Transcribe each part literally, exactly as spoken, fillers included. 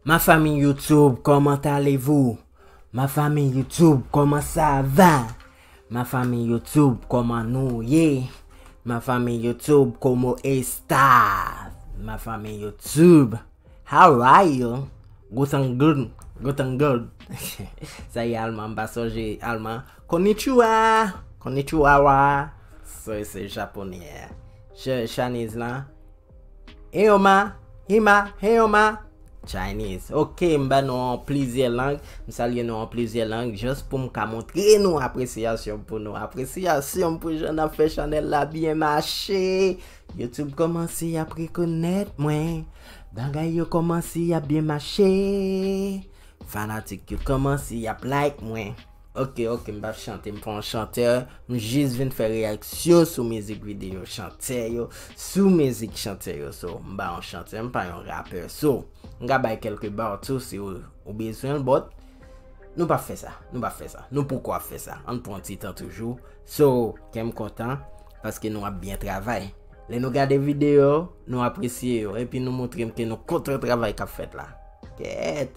Ma famille YouTube, comment allez-vous? Ma famille YouTube, comment ça va? Ma famille YouTube, comment nous y est? Ma famille YouTube, como está? Ma famille YouTube, how are you? Guten good, guten good. Sa ye alman, m pa sonje alman. Konnichiwa, konnichiwa wa. So, se japonais. Ch- Chinese lan. Eyoma, hima, heyoma. Chinese. Ok, m ba nou an plizyè lang. M salye nou an plizyè lang. Just pou m ka montre nou apresyasyon pou nou. Apresyasyon pou jan n ap fè chanèl la byen mache. YouTube kòmanse ap rekonèt mwen. Bagay yo kòmanse ap byen mache. Fanatik yo kòmanse ap like mwen. Ok, ok, m p ap chante, m pa yon chantè. M jis vin fè reyaksyon sou mizik videyo chantè yo, sou mizik chantè yo. So, m pa yon chantè, m pa yon rapè. So, m ka bay kèlke bar tou si w, ou bezwen l, but nou p ap fè sa, nou p ap fè sa. Nou poko ap fè sa. Ann pran ti tan toujou. So, kè m kontan, paske nou ap byen travay. Lè nou gade videyo, nou apresye yo, epi nou montre m ke nou kontan travay k ap fèt la. Kèt!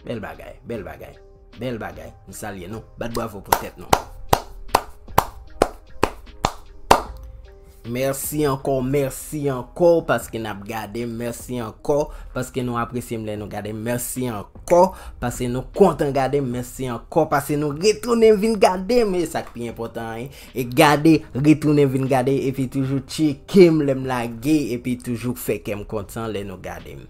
Bèl bagay, bèl bagay, bèl bagay. M salye nou. Bat bravo pou tèt nou. Mèsi ankò, mèsi ankò paske n ap gade m. Mèsi ankò paske nou apresye m lè nou gade m. Mèsi ankò paske nou kontan gade m. Mèsi ankò paske nou retounen vin gade m. E sa k pi enpòtan an, e gade, retounen vin gade, epi toujou tcheke m lè m lage, epi toujou fè kè m kontan lè nou gade m.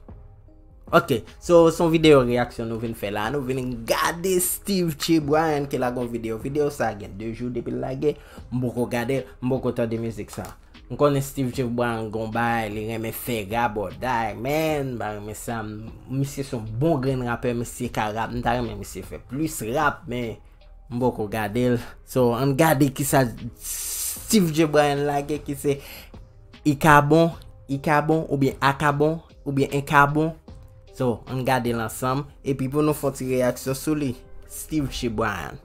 Ok, so, se yon videyo reyaksyon nou vin fè la. Nou vin gade Steve J Bryan ki lage yon videyo. Videyo sa gen de jou depi l lage. M poko gade l, m poko tande mizik sa. M konnen Steve J Bryan gon bagay, li renmen fè rabòday, man, m pa renmen sa. M- Misye se yon bon grenn rapè, misye ka rap, m ta renmen misye fè plis rap, men m poko gade l. So, ann gade kisa Steve J Bryan lage ki se Ikabon, Ikabon, oubyen Akabon, oubyen Enkabon. So, ann gade l ansanm. Epi pou nou fè yon ti reyaksyon sou li, Steve J Bryan,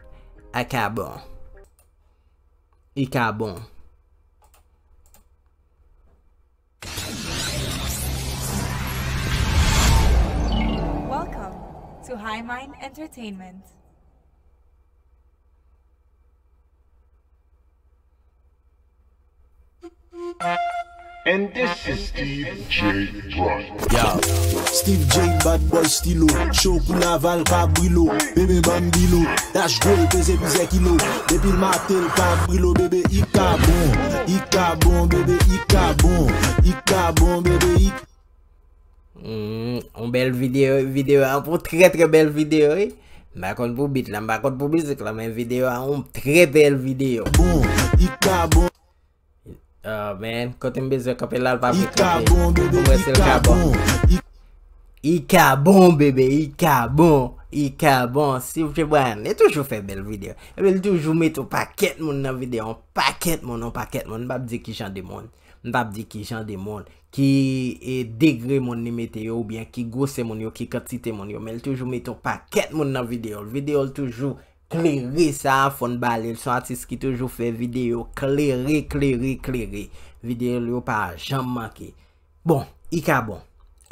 Akabon, Ikabon. Welcome to High Mind Entertainment. And this is Steve J Brown. Yo, Steve J, bad boy stylo, cho kou Laval, Kabrilo, bebe banm bilo, dash gwo, peze plizyè kilo, depi l mate l ka brilo, bebe, Ikabon, Ikabon, bebe, Ikabon, Ikabon, bebe, Ik- Hmm, yon bèl videyo, videyo a, yon trè, trè bèl videyo, wi. M pa konn pou beat la, m pa konn pou mizik la, men videyo a, yon trè bèl videyo. Bon, Ikabon. Oh, man, kote m bezwen kanpe la, l pa vle kanpe. Ikabon, bebe, Mwen, se l ka bon. Ikabon. Ik- Ikabon, bebe, Ikabon, Ikabon. Steve J Bryan, li toujou fè bèl videyo. Epi l toujou mete yon pakèt moun nan videyo, yon pakèt moun, yon pakèt moun. M p ap di ki jan de moun. M p ap di ki jan de moun, ki, e, degre moun li mete yo, oubyen ki gwosè moun yo, ki kantite moun yo. Men l toujou mete yon pakèt moun nan videyo l. Videyo l toujou klere, sa a fò n ba li l. Se yon atis ki toujou fè videyo klere, klere, klere. Videyo l yo pa janm manke. Bon, Ikabon.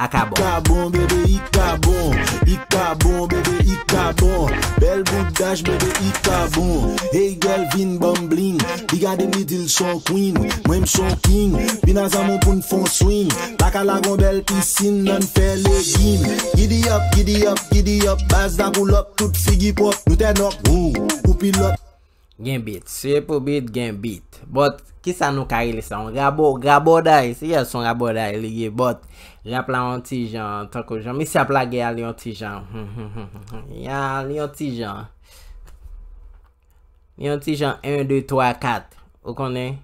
Akabon. Ikabon, bebe, Ikabon. Ikabon, bebe, Ikabon. Bèl bout dash, bebe, Ikabon. Hey girl, vin ban m bling. Li gade m, li di l s on queen. Mwen, m s on king. Vin a zanmi w pou n fè on swing. Lakay la gon bèl pisin, ann fè legim. Giddy up, giddy up, giddy up. Baz la pull up, tout figi pwòp. Nou tènòp, wou, ou pilòt. Gen beat. Se pou beat, gen beat. But, kisa nou ka rele sa? Yon rabo-, rabòday. Se, yes, yon rabòday li ye, but rap la yon ti jan, tankou jan misye ap lage a, li yon ti jan. Ya, li yon ti jan. Li yon ti jan en, de, twa, kat. Ou konnen?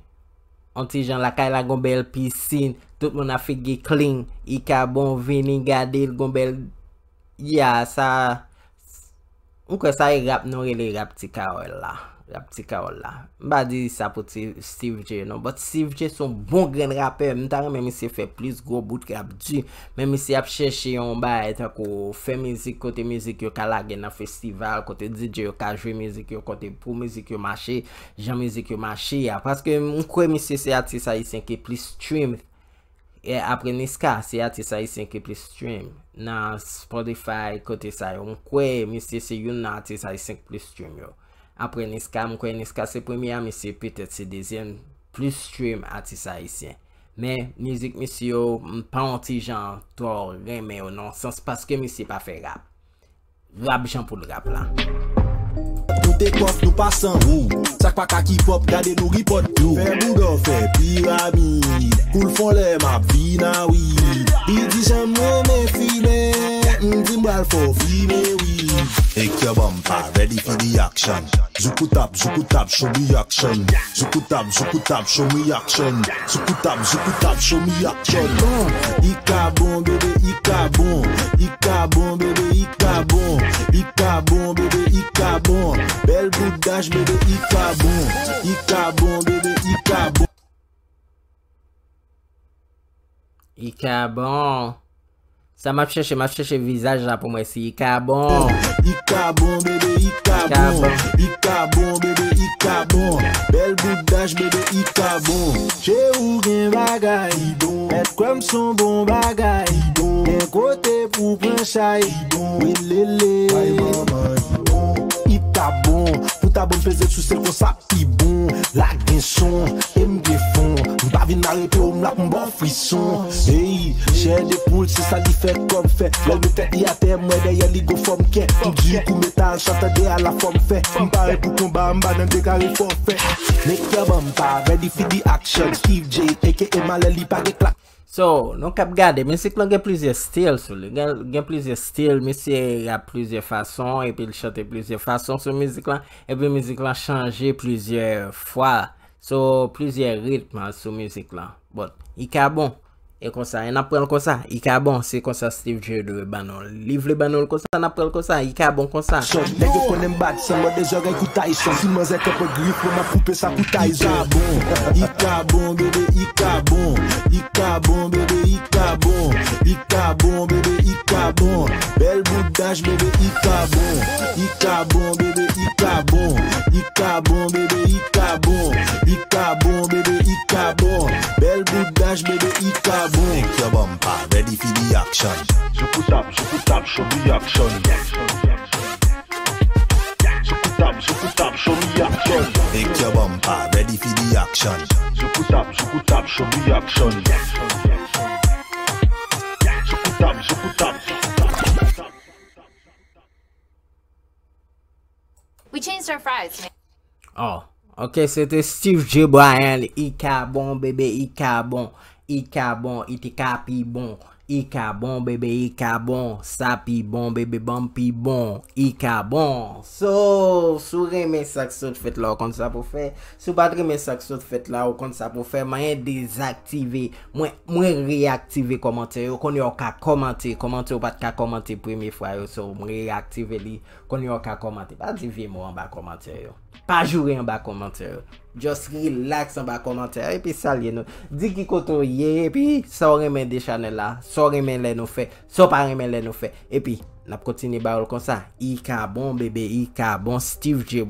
Yon ti jan lakay la gon bèl pisin. Tout moun ap figi clean. Ikabon vini gade l gon bèl. Ya, sa. M kwè sa e rap nou rele rap ti kawòl la. Rap ti kawòl la. M pa di sa pou ti Steve J non, but Steve J se yon bon grenn rapè. M ta renmen misye fè plis gwo bout rap di. Men misye ap chèche yon bagay tankou fè mizik kote mizik yo ka lage nan festival, kote D J yo ka jwe mizik yo, kote pou mizik yo mache, jan mizik yo mache a. Paske m kwè misye se atis ayisyen ki plis stream. E apre Niska, se atis ayisyen ki plis stream. nan Spotify, kote sa yo. M kwè misye se youn nan atis ayisyen k plis stream yo. Apre Niska, m kwè Niska se premye a, misye petèt se dezyèm plis stream atis ayisyen. Men, mizik misye yo, m pa yon ti jan twò renmen yo, nan sans paske misye pa fè rap. Rap jan pou l rap la. Tout epòk nou pase an wou. Sa k pa ka kipòp, gade nou ripòt tou. Fè bouda w fè piramid. Koul fon lè m ap vin a wid. Li di jan m renmen fimen. M di m pral fè w fimen wi. Ekyè ban m pa ready for the action. Zoukoutap, zoukoutap, show me action. Zoukoutap, zoukoutap, show me action. Zoukoutap, zoukoutap, show me action. Bon, i ka bon, bebe, i ka bon. I ka bon, bebe, i ka bon. I ka bon, bebe, i ka bon. Bèl bout dach, bebe, i ka bon. I ka bon, bebe, i ka bon. I ka bon. Sa m ap chèche, m ap chèche vizaj la pou m wè si i ka bon. I ka bon, bebe, i ka bon. I ka bon, bebe, i ka bon. Bèl bout dach, bebe, i ka bon. Che ou gen bagay. Mèt kwè m s on bon bagay. Gen kote pou pran chay. Welele. I ta bon. Pou ta bon peze sou sèl konsa. Pi bon, la gen son, e m gen fon. M pa vin arete w, m la pou m ba w frison. Ey, chè de poul, se sa li fè kòb fè. Lè l met tèt li atè, m wè dèyè li gon fòm kè. M di kou metal, sa tande a la fòm fè. M pare pou konba, m pa nan dekare fòfè. Nèg kè ban m pa ready for the action. Steve J, A K A Malè, li pa gen klak. So, nou kab gade, mizik lan gen plizyè stil sou li. Gen, gen plizyè stil, misye rap plizyè fason, epi l chante plizyè fason sou mizik lan, epi mizik lan chanje plizyè fwa. So, plizyè ritm sou mizik lan. But, i ka bon. E konsa, e n ap pran l konsa, i ka bon, se konsa Steve J dwe ban nou l. Li vle ban nou l konsa, n ap pran l konsa, i ka bon konsa. Nèg yo konnen m bat san mòde zòrèy kou Tyson. Si manzè kanpe grif mwen, m ap koupe sa kou Tyson. I ka bon, i ka bon, bebe, i ka bon. I ka bon, bebe, i ka bon. I ka bon, bebe, i ka bon. Bèl bout dach, bebe, i ka bon. I ka bon, bebe, i ka bon. I ka bon, bebe, i ka bon. I ka bon, bebe, i ka bon. Bèl bout dach, bebe, i ka bon. Nèg kè ban m pa ready for the action. Zoukoutap, zoukoutap, show me action. Zoukoutap, zoukoutap, show me action. Nèg kè ban m pa ready for the action. Zoukoutap, zoukoutap, show me action. Zoukoutap, zoukoutap. We changed our fries, man. Oh, ok, se te Steve J Bryan, i ka bon, bebe, i ka bon, i ka bon, i te ka pi bon, i ka bon, bebe, i ka bon, sa pi bon, bebe, ban m pi bon, i ka bon. So, si w renmen sa k sot fèt la, w konn sa pou fè. Si w pa t renmen sa k sot fèt la, w konn sa pou fè. Mwen dezaktive, mwen, mwen reyaktive kòmantè yo. Kounye a w ka kòmante, kòmantè w pa t ka kòmante premye fwa yo, so, mwen reyaktive li. Kounye a w ka kòmante. Pa di vye mo anba kòmantè yo. Pa joure anba kòmantè yo. Just relax anba kòmantè yo. Epi salye nou. Di ki kote w ye. Epi sa w renmen de chanèl la. Sa w renmen lè nou fè. Sa w pa renmen lè nou fè. Epi, n ap kontinye ba w l konsa. I ka bon, bebe. I ka bon. Steve J.